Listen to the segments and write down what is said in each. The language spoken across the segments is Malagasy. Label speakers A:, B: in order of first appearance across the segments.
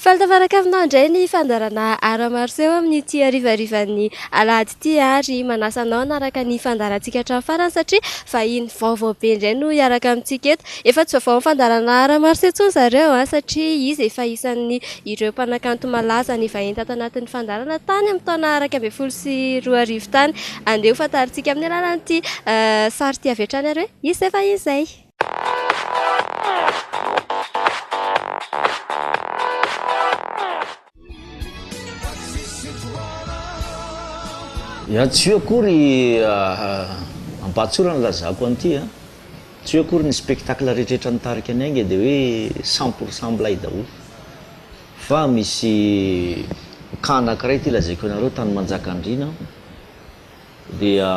A: Faly tafaraka aminao indray ny fandaharana Ara-maroseho amin'ity harivarivan'ny alahady ity ary manasa anao hanaraka ny fandaharantsika hatramin'ny farany satria vahiny vaovao be indray no hiaraka amintsika eto. Efa tsy vaovao amin'ny fandaharana Ara-maroseho intsony zareo satria izy efa isan'ny ireo mpanakanto malaza nivahiny tato anatin'ny fandaharana tany amin'ny taona 2011 tany. Andeha ho fantarintsika amin'ny alalan'ity sary ity avy hatrany ary hoe iza izay vahiny izay.
B: Ya, tsy hoe akory ampahatsorana lazako an'ity an, tsy hoe akory ny spectacle rehetrarehetra nitarika ny Ainga dia hoe 100 pour cent milay daholo fa misy cas anakiray ity lazaiko anareo tany Manjakandriana Dia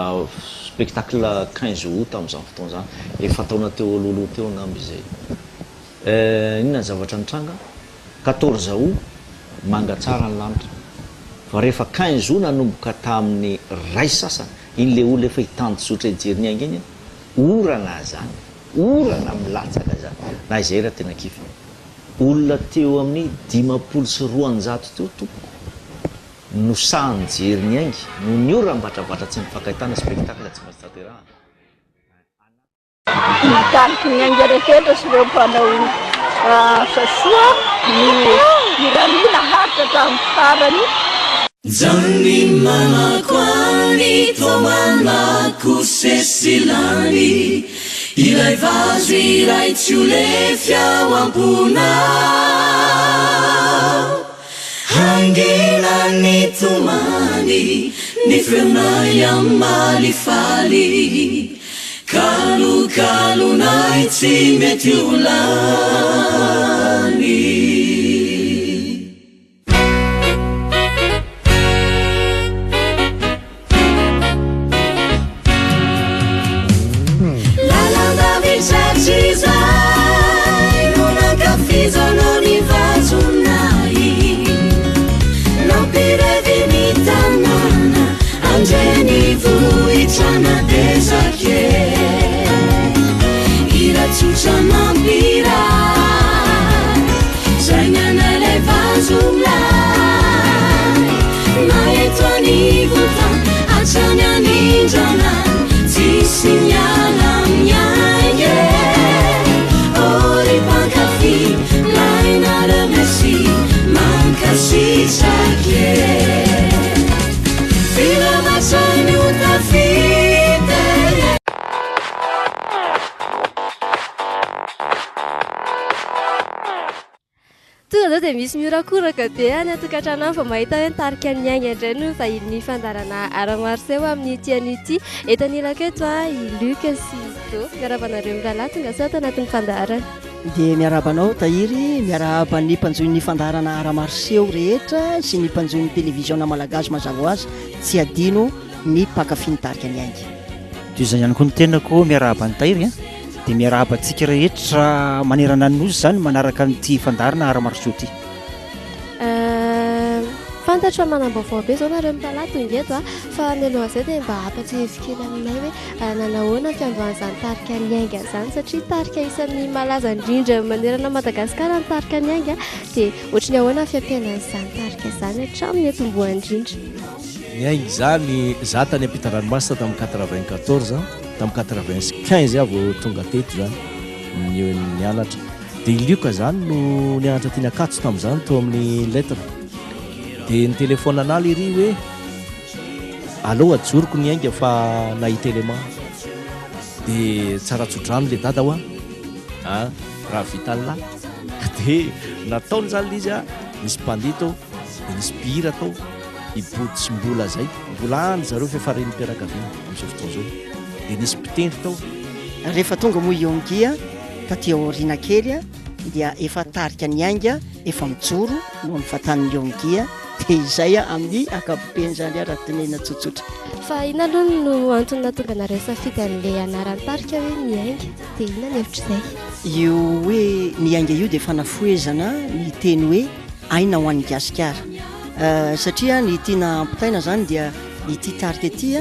B: spectacle 15 août tamin'izany fotoana izany, efa taona teo alohaloha teo angamba izay. Inona ny zavatra nitranga? 14 août, manga tsara ny lanitra. Fa rehefa 15 août nanomboka tamin'ny iray sasany, iny le olona efa hitanjozotra hijery ny ainga iny an, orana izany, orana milatsaka izany. Na izay raha tena kivy. Olona teo amin'ny 250 teo tompoko. No sahy nijery ny ainga noho ny oram-batravatra tsy mifankahitana spectacle tsy maintsy tanterahana.
C: Ny tariky ny ainga rehetra sy ireo mpanao asa soa no irariana haharitra hatramin'ny farany.
D: Zany manako any tomanako sesilany Ilay vazo iray tsy ho lefy ao am-ponao Hangina ny tomany, ny feonay hamalifaly, Kalokalonay tsy mety ho lany. Lalandavitra hatrizay no nankafizanao ny vazonay Nampirevy ny tanàna andrenivohitra natezaka e Hira tsotra mampiray Zay ny anay lay vazo milay Na eto anivon-tany hatrany anindrana Tsisy miala amin'ny ainga e Oh ry mpankafy milay nareo merci Mankasitraka e Filamatra ny ho tafita e.
A: Tonga izao dia misy mihorakoraka be any an-tokantrano any vao mahita hoe ny tarika Ny Ainga indray no vahinin'ny fandaharana Ara-maroseho amin'ity anio ity. Eto anilako eto i Luc sy i Do. Miarahaba anareo mirahalahy tonga soa ato anatin'ny fandaharana.
E: Dia miarahaba anao Tahiry, miarahaba ny mpanjohy ny fandaharana Ara-maroseho rehetra sy ny mpanjohy ny televiziona malagasy mazava ho azy, tsy adino ny mpankafy ny tarika Ny Ainga.
F: Toy izany ihany koa ny tenako miarahaba an'i Tahiry a, dia miarahaba antsika rehetra manerana ny Nosy izany manaraka an'ity fandaharana Ara-marosoa ity.
A: Fantatro fa manam-baovao be izao nareo mirahalahy tonga eto a, fa mialohan'izay dia mba ampatsiahivo kely aminay hoe nanahoana ny fiandohan'izany tarika Ny Ainga izany satria tarika isan'ny malaza indrindra manerana an'i Madagasikara ny tarika Ny Ainga dia ohatry ny ahoana ny fiampiainan'izany tarika izany hatramin'ny niantombohany indrindra.
G: Ny ainga izany, za tany ampitan-dranomasina tamin'ny 94, tamin'ny 95 aho vao tonga teto zany, nianatra. Dia i Lioka zany no nianatra teny Ankatso tamin'izany tao amin'ny lettre. Dia nitelefaona anah lery hoe aleo ajoroko ny ainga fa nahita élément. Dia tsara tso-drano le dada hoa a, raha vitan'lah. Dia nataony zany le izy a, nisy mpandihy tao, dia nisy mpihira tao. I Body sy Mbola zay, mbola any zareo f'efa renim-pianakaviana amin'izao fotoana izao. Dia nisy mpitendry tao.
E: Rehefa tonga moa i Yongia taty aoriana kely dia efa tarika Ny Ainga efa mijoro noho ny fatan'i Yongia dia izay amin'ny ankapobeny izany raha tenenina tsotsotra.
A: Fa inona aloha no antony nahatonga anareo nisafidy an'ilay anaran'ny tarika hoe Ny Ainga? Dia inona ny hevitr'izay?
E: Io hoe Ny Ainga io dia fanafohezana ny teny hoe aina ho an'i Gasikara. Satria ny tiana ampitaina izany dia ity tarika ity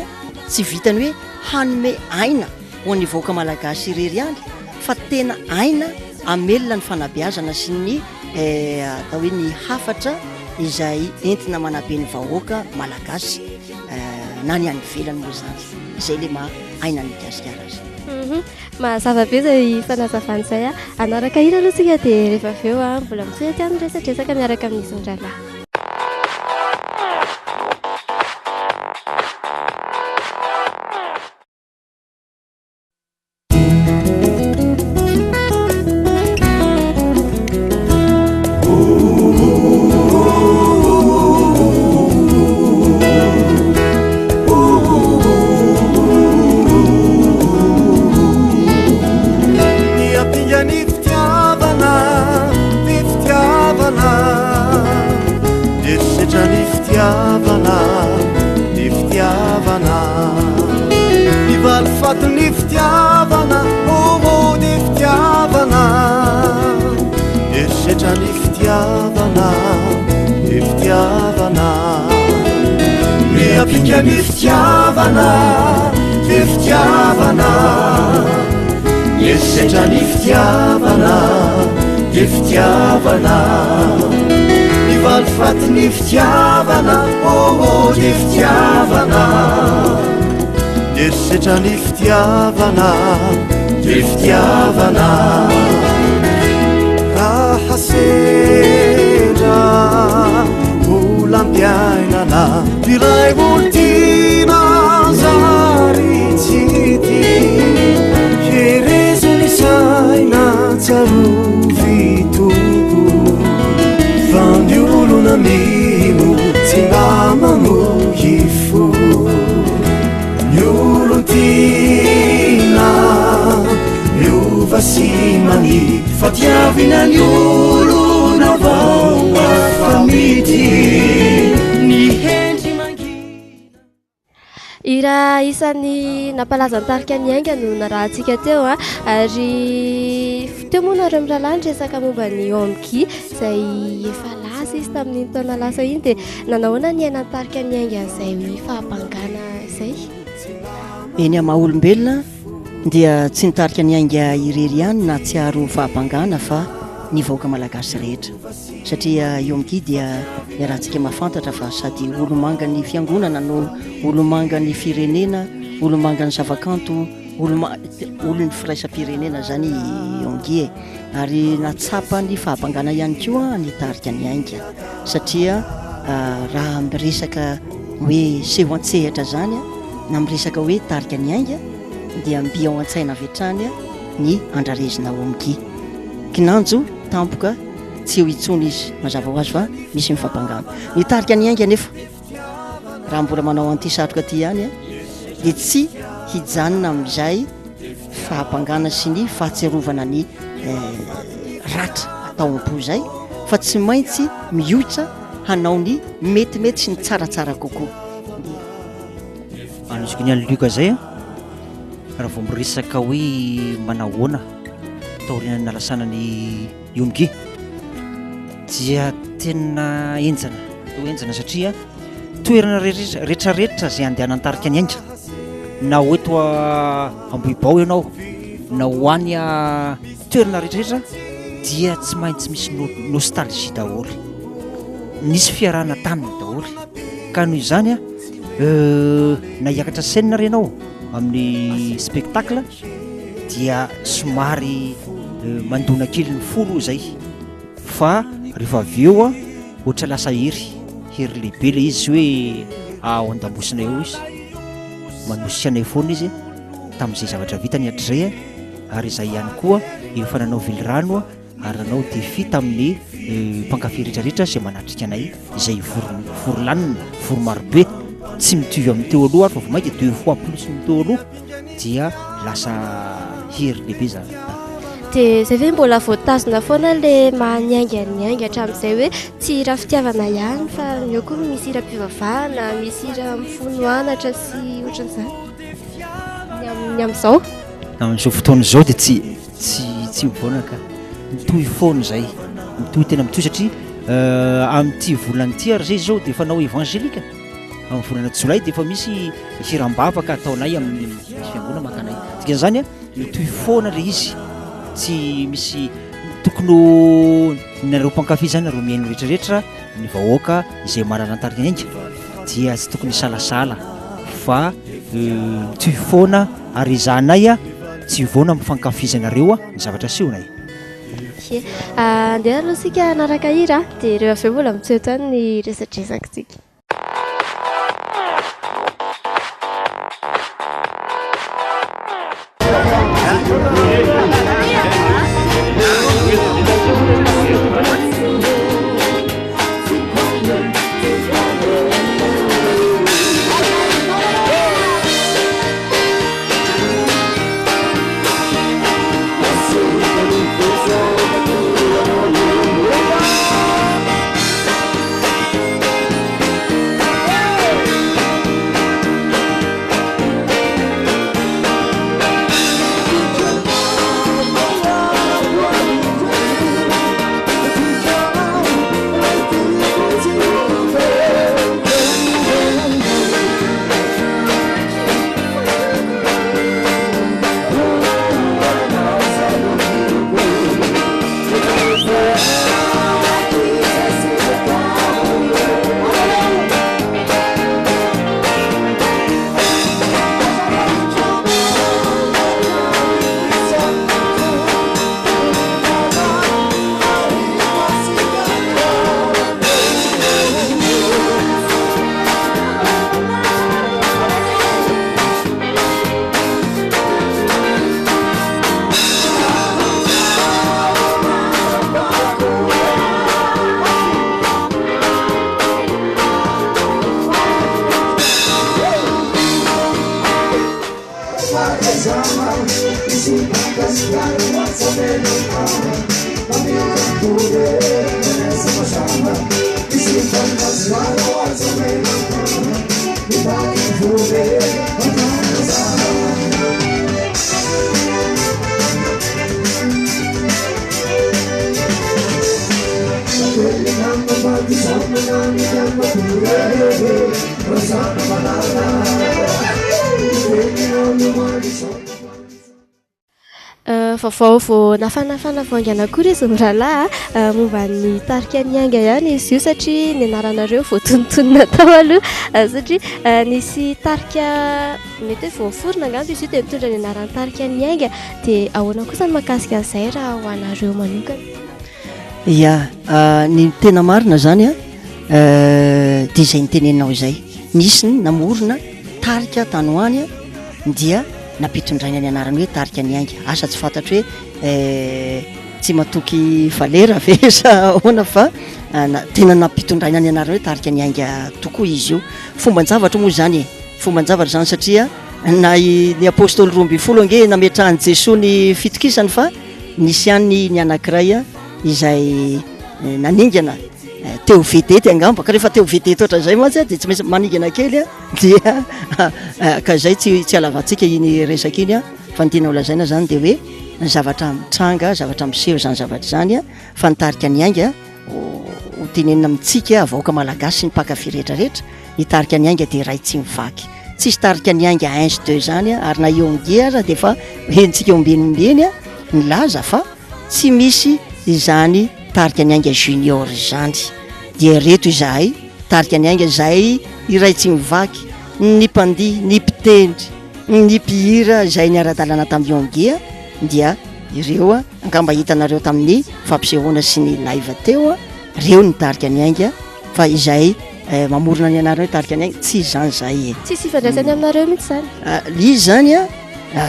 E: tsy vitan'ny hoe hanome aina ho an'ny vahoaka malagasy irery ihany fa tena aina hamelona ny fanabeazana sy ny atao hoe ny hafatra izay entina manabe ny vahoaka malagasy na ny any ivelany moa izany. Izay ilay maha aina an'i Gasikara azy.
A: Mazava be izay fanazavana izay. Hanaraka hira aloha isika dia rehefa avy eo mbola mitohy aty amin'ny resadresaka miaraka amin'izy mirahalahy.
H: Ny ampingan'ny fitiavana, ny fitiavana, herisetra ny fitiavana, ny fitiavana, ny valifatin'ny fitiavana, oh oh ny fitiavana, herisetra ny fitiavana, ny fitiavana. Miampinga ny fitiavana, ny fitiavana, herisetra ny fitiavana, ny fitiavana, ny valifaty ny fitiavana, oh oh ny fitiavana, herisetra ny fitiavana, ny fitiavana. Raha sendra olam-piainana, iray olon-tiana zary tsy tia, herezo ny saina tsarovy Tompo, fa ny olona mino tsy mba mamoy fo. Ny olon-tiana miova sy mania, fa tiavina ny olona vao afa-mitia. Ny hendry mangina.
A: Hira isan'ny nampalaza ny tarika Ny Ainga no narahantsika teo a, ary teo moa nareo mirahalahy niresaka momba ny Omgi izay efa lasa izy tamin'iny taona lasa iny, dia nanahoana ny niainan'ny tarika Ny Ainga an'izay fahabangana izay?
E: Eny amin'ny maha olombelona dia tsy ny tarika Ny Ainga irery ihany nahatsiaro fahabangana fa ny vahoaka malagasy rehetra satria i Omgi dia iarahantsika mahafantatra fa sady olomangan'ny fiangonana no olomangan'ny firenena, olomangan'ny zavakanto, olon'ny firaisam-pirenena izany i Omgi e. Ary nahatsapa ny fahabangana ihany koa ny tarika Ny Ainga satria raha miresaka hoe seho an-tsehatra izany na miresaka hoe tarika Ny Ainga dia mby ao an-tsaina avy hatrany ny andrarezina Omgi. Kinanjo tampoka tsy eo intsony izy, mazava ho azy fa misy ny fahabangana. Ny tarika Ny Ainga anefa raha mbola manao an'ity satroka ity ihany dia tsy hijanona amin'izay fahabangana sy ny fahatsiarovana ny ratra atao am-po izay fa tsy maintsy mihoitra hanao ny metimety sy ny tsaratsara kokoa.
F: Anoziko ny an'i Luc izay an, raha vao miresaka hoe manahoana taorian'ny nalasana ny Yomgi dia tena henjana, toa henjana satria toerana rehetra rehetra izay andehanan'ny tarika ny ainga na ho eto Ambohibao ianao na ho any toerana rehetra rehetra dia tsy maintsy misy nostalgie daholo, nisy fiarahana taminy daholo ka noho izany a na hiakatra scène ary ianao amin'ny spectacle dia somary mandona kely ny fo aloha izay fa rehefa avy eo a ohatra lasa hery, hery lehibe ilay izy hoe ao an-damosina eo izy, manosika anay foana izy tamin'izay zavatra vitany hatrizay ary izay ihany koa efa nanao velirano ary nanao défi tamin'ny mpankafy rehetra rehetra izay manatrika anay izay vory vory lanina, vory marobe tsy mitovy amin'ny teo aloha ary fa vao mainka deux fois plus ny teo aloha dia lasa hery lehibe izany.
A: Dia izay ve mbola voatazona foana ilay maha ny ainga ny ainga hatramin'izay hoe tsy hira fitiavana ihany fa eo koa misy hiram-pivavahana, misy hira mifono anatra sy ohatran'izany ny amin'ny amin'izao?
F: Amin'izao fotoana izao dia tsy tsy tsy mivoana ka. Mitohy foana izay. Mitohy tena mitohy satria amin'ity volana ity ary izay izao dia efa hanao évangélique. Amin'ny volana jolay dia efa misy hiram-bavaka ataonay amin'ny fiangonana maka anay. Dikan'izany mitohy foana ilay izy. Tsy misy Tokony ho nareo mpankafy izany, nareo mihaino rehetrarehetra, ny vahoaka izay mahalala ny tarika Ny Ainga dia tsy tokony hisalasala fa mitohy foana ary izahanay tsy hivaona amin'ny fankafizanareo ny zavatra asehonay.
A: Ie, andeha aloha isika hanaraka hira dia rehefa avy eo mbola mitohy eto ihany ny resadresakitsika. Vaovao vao nafanafana vao haingana akory izy mirahalahy a, momba ny tarika Ny Ainga ihany izy io satria ny anaranareo voatonontonona tao aloha satria nisy tarika mety hoe voaforona angamba izy io dia nitondra ny anaran'ny tarika Ny Ainga dia ahoana kosa ny mahakasika an'izay raha ho anareo manokana?
E: Ya, ny tena marina izany a, dia izay niteneninao izay, nisy ny namorona tarika tany ho any dia nampitondraina ny anarany hoe tarika Ny Ainga, asa tsy fantatro hoe tsy matoky Valera ve sa ahoana fa tena nampitondraina ny anarany hoe tarika Ny Ainga tokoa izy io. Fomban-javatra moa izany e, fomban-javatra izany satria na ny apostoly 12 ange nametrahan'i Jesoa ny fitokisany fa nisy ihany ny anankiray izay naningana teo vedety angamba, ka rehefa teo vedety ohatran'izay mantsy dia tsy maintsy maningana kely dia ka izay tsy tsy halavantsika iny resaka iny fa ny tiana holazaina izany dia hoe ny zavatra mitranga, zavatra miseho izany zavatra izany fa ny tarika Ny Ainga ho tenenina amintsika vahoaka malagasy sy ny mpankafy rehetra rehetra, ny tarika Ny Ainga dia iray tsy mivaky. Tsisy tarika Ny Ainga un sy deux izany ary na eo Nge aza dia efa henontsika ombieny ombieny nilaza fa tsy misy izany tarika Ny Ainga junior izany. Dia ireto izahay tarika Ny Ainga izay iray tsy mivaky, ny mpandihy, ny mpitendry, ny mpihira izay niara-dalana tamin'i Yonge dia ireo angamba hitanareo tamin'ny fampisehoana sy ny live teo, ireo ny tarika Ny Ainga fa izay mamorona ny anarana hoe tarika Ny Ainga tsy izany izahay e.
A: Tsisy ifandraisany aminareo mihitsy izany?
E: Ilay izy izany a,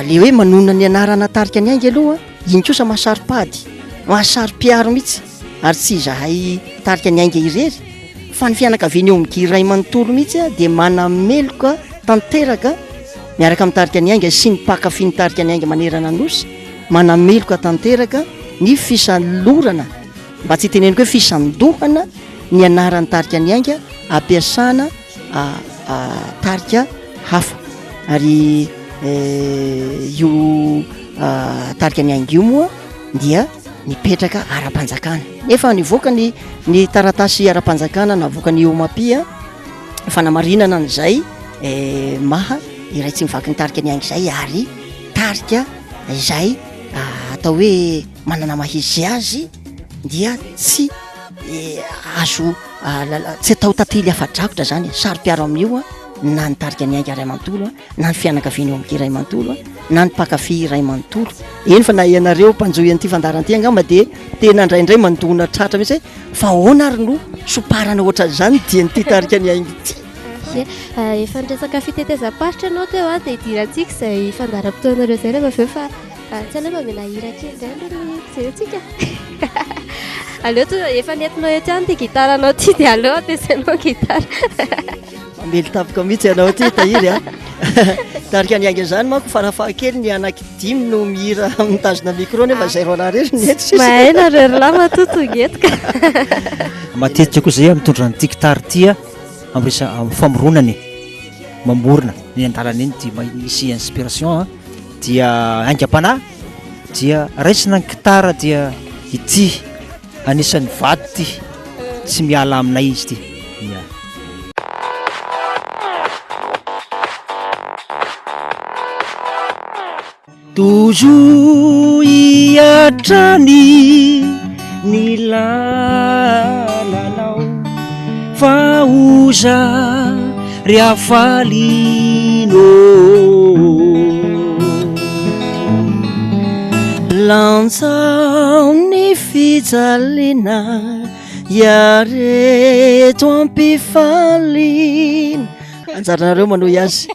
E: ilay hoe manonona ny anarana tarika Ny Ainga aloha, iny kosa mahasaro-pady, mahasaro-piaro mihitsy ary tsy izahay tarika Ny Ainga irery fa ny fianakavian'i Omgy iray manontolo mihitsy dia manameloka tanteraka miaraka amin'ny tarika Ny Ainga sy ny mpankafy ny tarika Ny Ainga manerana ny Nosy, manameloka tanteraka ny fisalorana, mba tsy hiteneniko hoe fisandohana ny anaran'ny tarika Ny Ainga ampiasana tarika hafa ary io tarika Ny Ainga io moa dia nipetraka ara-panjakana nefa nivoaka ny ny taratasy ara-panjakana navoakan'ny OMAPI fanamarinana an'izay maha iray tsy mivaky ny tarika Ny Ainga izay ary tarika izay. atao hoe manana maha izy azy dia tsy azo tsy atao tantely afa-drakotra zany e, saro-piaro amin'io na ny tarika Ny Ainga iray manontolo na ny fianakaviana eo amin'ity iray manontolo na ny mpankafy iray manontolo. Eny fa na ianareo mpanjohy an'ity fandaharana ity angamba dia tena indraindray mandona tratra mihitsy hoe fa ahoana ary no somparana ohatran'izany dian'ity tarika Ny Ainga ity.
A: Ie, efa niresaka fitetezam-paritra ianao teo dia hidirantsika izay fandaharam-potoanareo izay rehefa avy eo fa Tsy aleo mba omena hira kely indray aloha ny mpijery antsika? Aleo to efa nentinao eto ihany ity gitaranao ity dia aleo ampiasainao gitara.
E: Mamely tampoka mihitsy ianao ity Tahiry a. Tarika Ny Ainga izany manko farafahakeliny ny anaky dimy no mihira mitazona micro nefa izay roalahy irery no eto sisa.
A: Mahay nareo ry lahy matoa tonga eto ka.
F: Matetika koa izay mitondra an'ity gitara ity amin'ny resa- amin'ny famoronana e. Mamorona eny an-dalana eny dia misy inspiration a. Dia aingam-panahy dia raisina ny gitara dia ity anisan'ny vady ity tsy miala aminay izy ity. Ya. Tozoy hatrany ny lalanao fa ho zary hafaliana ô.
E: Lanjao ny fijaliana hiareto am-pifaliana. Anjaranareo manohy azy.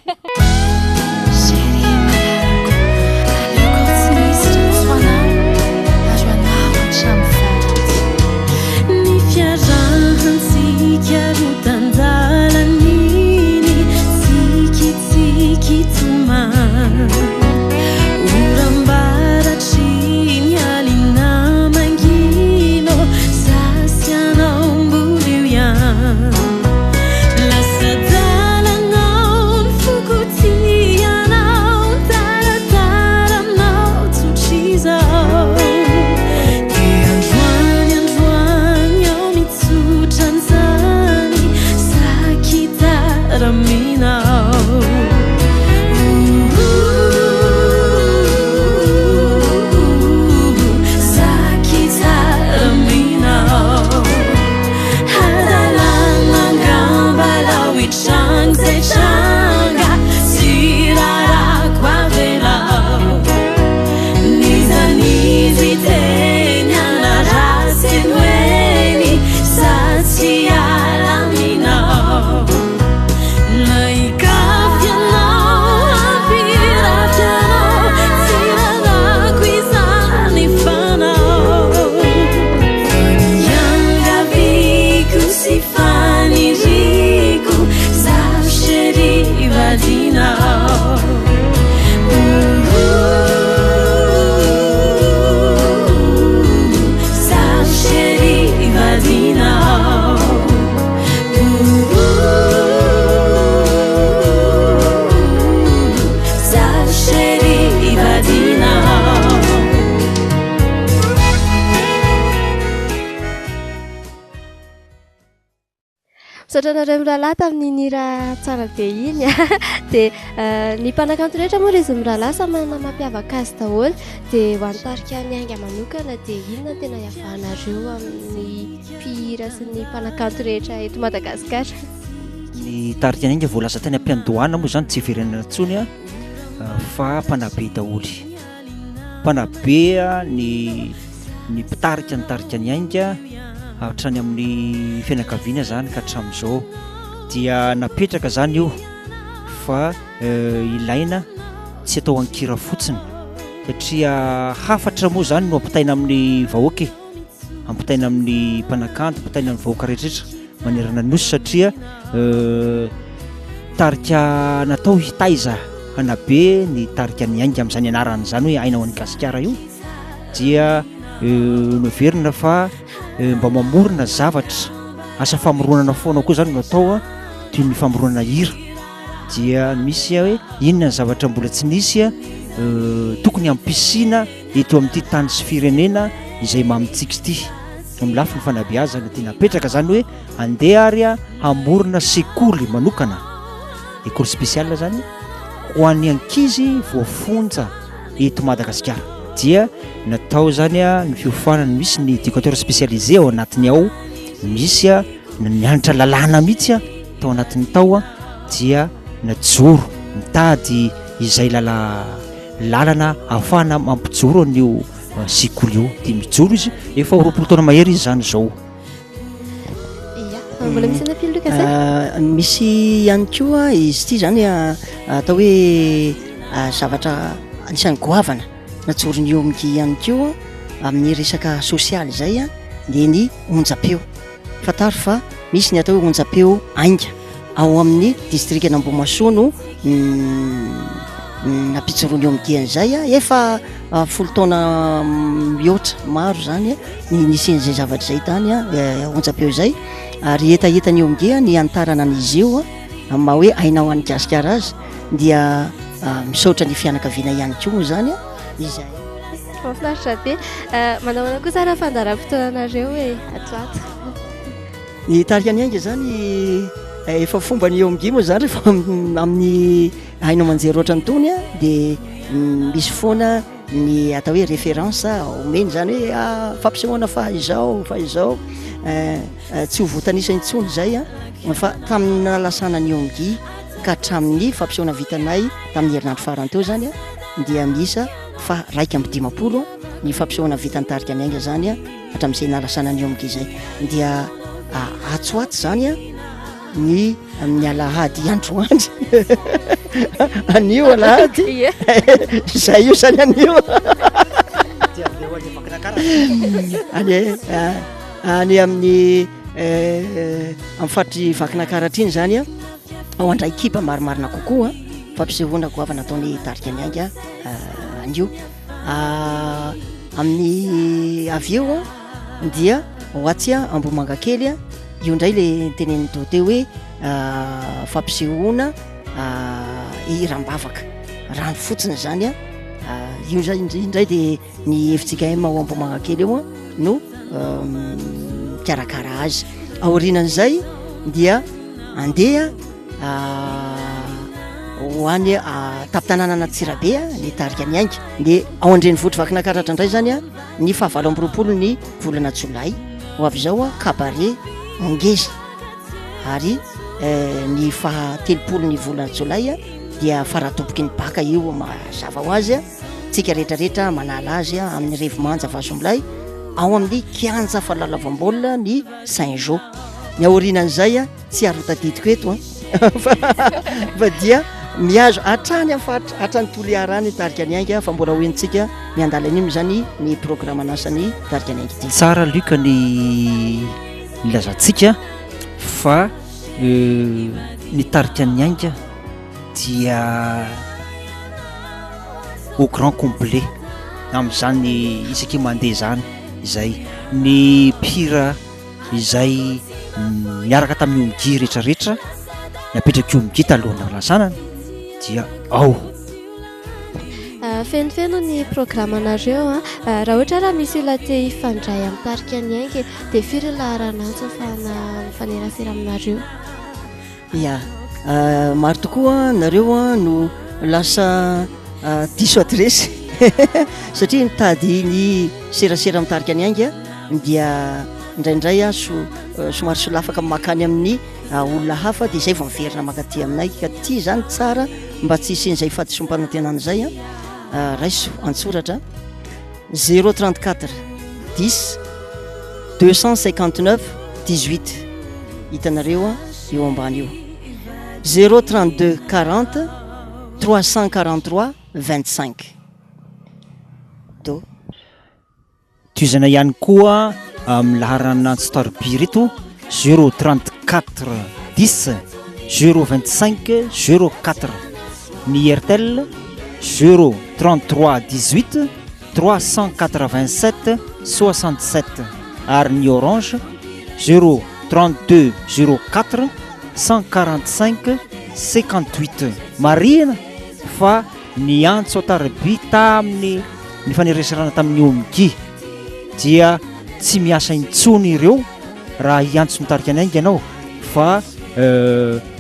A: Misaotra anareo mirahalahy tamin'iny hira tsara be iny. Dia ny mpanakanto rehetra moa ry izy mirahalahy samy manana mampiavaka azy daholo. Dia ho an'ny tarika Ny Ainga manokana dia inona no tena iavahanareo amin'ny mpihira sy ny mpanakanto rehetra eto Madagasikara?
F: Ny tarika Ny Ainga voalaza tany am-piandohana moa izany tsy hiverenana intsony fa mpanabe daholo. Mpanabe ny ny mpitarika ny tarika Ny Ainga hatrany amin'ny fianakaviana izany ka hatramin'izao. Dia napetraka izany io fa ilaina tsy atao an-kira fotsiny satria hafatra moa izany no ampitaina amin'ny vahoaka e, ampitaina amin'ny mpanakanto, ampitaina amin'ny vahoaka rehetrarehetra manerana ny nosy satria tarika natao hitaiza hanabe ny tarika Ny Ainga amin'izany anarany izany hoe Aina ho an'i Gasikara io dia noheverina fa mba mamorona zavatra, asa famoronana foana koa izany no atao toy ny famoronana hira dia misy hoe inona ny zavatra mbola tsy nisy tokony hampisiana eto amin'ity tany sy firenena izay mamintsika ity amin'ny lafiny fanabeazana dia napetraka izany hoe andeha ary hamorona sekoly manokana école spéciale izany ho an'ny ankizy voafonja eto Madagasikara. Dia natao izany ny fiofanana, misy ny éducateur spécialisé ao anatiny ao, misy nianatra lalàna mihitsy tao anatiny tao dia najoro mitady izay lala lalana ahafahana mampijoro an'io sekoly io dia mijoro izy efa ho 20 taona mahery izy izany izao.
A: Ia, mbola misy any Luc zay?
E: Ah, misy ihany koa izy ity zany ah, atao hoe ah, zavatra anisan'ny goavana najoron'ny OMG ihany koa amin'ny resaka sosialy izay ah, dia ny onjam-peo. Fantaro fa misy ny atao hoe onjam-peo ainga ao amin'ny distrikan'Ambohimahasoa no nampijoroan'ny OMG an'izay ah, efa folo taona mihoatra maro izany ny nisian'izay zavatra izay tany onjam-peo izay ary hetahetan'ny OMG ny hanitarana an'izy io amin'ny maha hoe aina ho an'i Gasikara azy dia misaotra ny fianakaviana ihany koa moa izany izay.
A: Mahafinaritra be. Manao ahoana kosa raha fandaharam-potoananareo e ato ato?
E: Ny tarika ny ainga izany efa fomba ny OMG moa izany rehefa amin'ny haino aman-jery ohatran'itony dia misy foana ny atao hoe référence omeny izany hoe ah, fampisehoana fa izao fa izao tsy ho voatanisa intsony izay fa tamin'ny nalasana ny OMG ka hatramin'ny fampisehoana vitanay tamin'ny herinandro farany teo izany dia miisa fa 51 ny fampisehoana vitan'ny tarika ny ainga izany hatramin'izay nalasana ny OMG izay dia atsy ho atsy izany ny amin'ny alahady androany anio alahady izay io zany anio any any amin'ny amin'ny faritry Vakinakaratra iny zany a ao Andraikiba marimarina kokoa fampisehoana goavana ataon'ny tarika ny ainga anio amin'ny avy eo dia ho atsy Ambohimangakely io indray le nitenenin'i Do teo hoe fampisehoana hiram-bavaka rano fotsiny zany a io zay indray dia ny fjkm ao Ambohimangakely eo no mikarakara azy aorianan'izay dia andeha ho any tampon-tanànan'Antsirabe ny tarika ny ainga dia ao an-drenivohitr'i Vakinakaratra indray zany a ny faha 28 ny volana jolay ho avy izao cabaret ngeza ary ny faha 30 ny volana jolay dia faratompoky ny baka io mazava ho azy tsika rehetrarehetra manala azy amin'ny revy manja vazomilay ao amin'ny kianja falalavaom-baolina ny Saint Jo ny aorianan'izay tsy ary ho tadidiko eto an fa dia mihazo hatrany amin'ny faritra hatrany Toliara any tarika ny ainga fa mbola ho henontsika miandalana iny izany ny programan'asan'ny tarika ny ainga ity.
F: Tsara Luc ny nilazantsika fa ny tarika ny ainga dia au grand complet amin'izany isaky mandeha izany izay ny mpihira izay niaraka tamin'ny Omgi rehetrarehetra napetrak'i Omgi talohan'ny nahalasanana dia ao.
A: Fenofeno ny programanareo a. Raha ohatra raha misy olona te hifandray amin'ny tarika ny ainga dia firy ny laharana antso ahafahana mifanerasera aminareo?
E: Ya, maro tokoa nareo no lasa diso adiresy satria mitady ny serasera mitarika ny ainga dia indraindray aho so somary solafaka makany amin'ny olona hafa dia izay vao miverina mankaty aminay ka ity izany tsara mba tsy hisian'izay fahadisoam-panantenana izay a raiso an-tsoratra 034 10 259 18 hitanareo eo ambany io 032 40 343 25 do
F: Tohizana ihany koa amin'ny laharana antso taroby ireto, 034 10 025 04, ny Airtel 033 18 387 67 ary ny Orange 032 04 145 58. Marihina fa Ny antso an-tariby tamin'ny nifanereserana tamin'ny OMGI dia tsy miasa intsony ireo raha hiantso ny tarika ny ainga ianao fa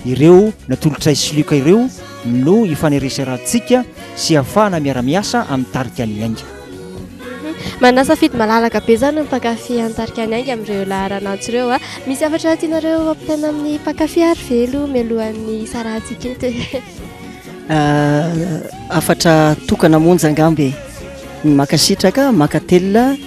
F: ireo natolotray sy Luc ireo no ifanereserantsika sy ahafahana miara-miasa amin'ny tarika ny ainga.
A: Manana safidy malalaka be izany ny mpankafy an'ny tarika Ny Ainga amin'ireo laharana antso ireo a. Misy hafatra tianareo ampitaina amin'ny mpankafy ary ve aloha mialohan'ny hisarahantsika eto e?
E: Hafatra tokana monja angamba e. Ny mankasitraka, mankatelina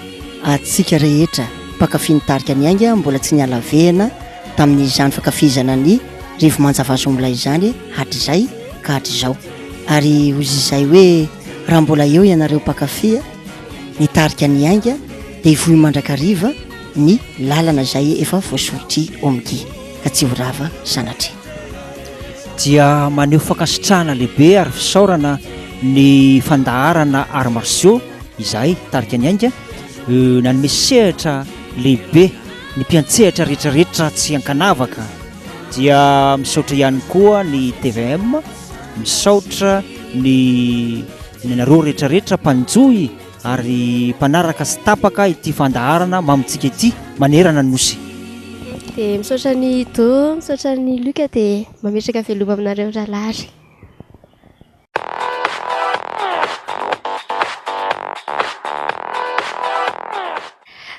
E: antsika rehetra mpankafy ny tarika Ny Ainga mbola tsy niala vehana tamin'izany fankafizana ny Rivomanja Vazo Milay izany hatrizay ka hatrizao. Ary hoy izay hoe raha mbola eo ianareo mpankafy ny tarika Ny Ainga dia hivoy mandrakariva ny lalana izay efa voasoritr'i Omgy ka tsy ho rava sanatria.
F: Dia maneho fankasitrahana lehibe ary fisaorana ny fandaharana Arts Martiaux izahay tarika Ny Ainga nanome sehatra lehibe ny mpiantsehatra rehetra rehetra tsy ankanavaka dia misaotra ihany koa ny tvm misaotra ny ny anareo rehetra rehetra mpanjohy ary mpanaraka sy tapaka ity fandaharana mamintsika ity manerana ny nosy.
A: Dia misaotra an'i Do, misaotra an'i Luc dia mametraka veloma aminareo mirahalahy ary.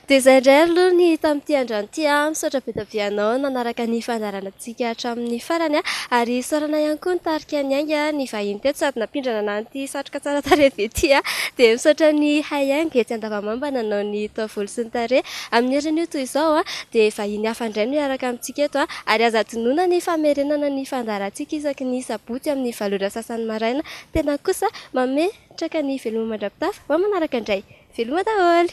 A: Dia izay indray aloha ny tamin'ity androany ity a. Misaotra be dia be anao nanaraka ny fandaharanantsika hatramin'ny farany a. Ary isaorana ihany koa ny tarika Ny Ainga, ny vahiny teto sady nampindrana anah an'ity satroka tsara tarehy be ity a. Dia misaotra ny Hay Haingo etsy Andavamamba nanao ny taovolo sy ny tarehy. Amin'ny herin'io toy izao a, dia vahiny hafa indray no hiaraka amintsika eto a. Ary aza adinoina ny famerenana ny fandaharantsika isaky ny sabotsy amin'ny valo ora sasany maraina. Tena kosa mametraka ny veloma mandra-pitafa ho amin'ny manaraka indray. Veloma daholo!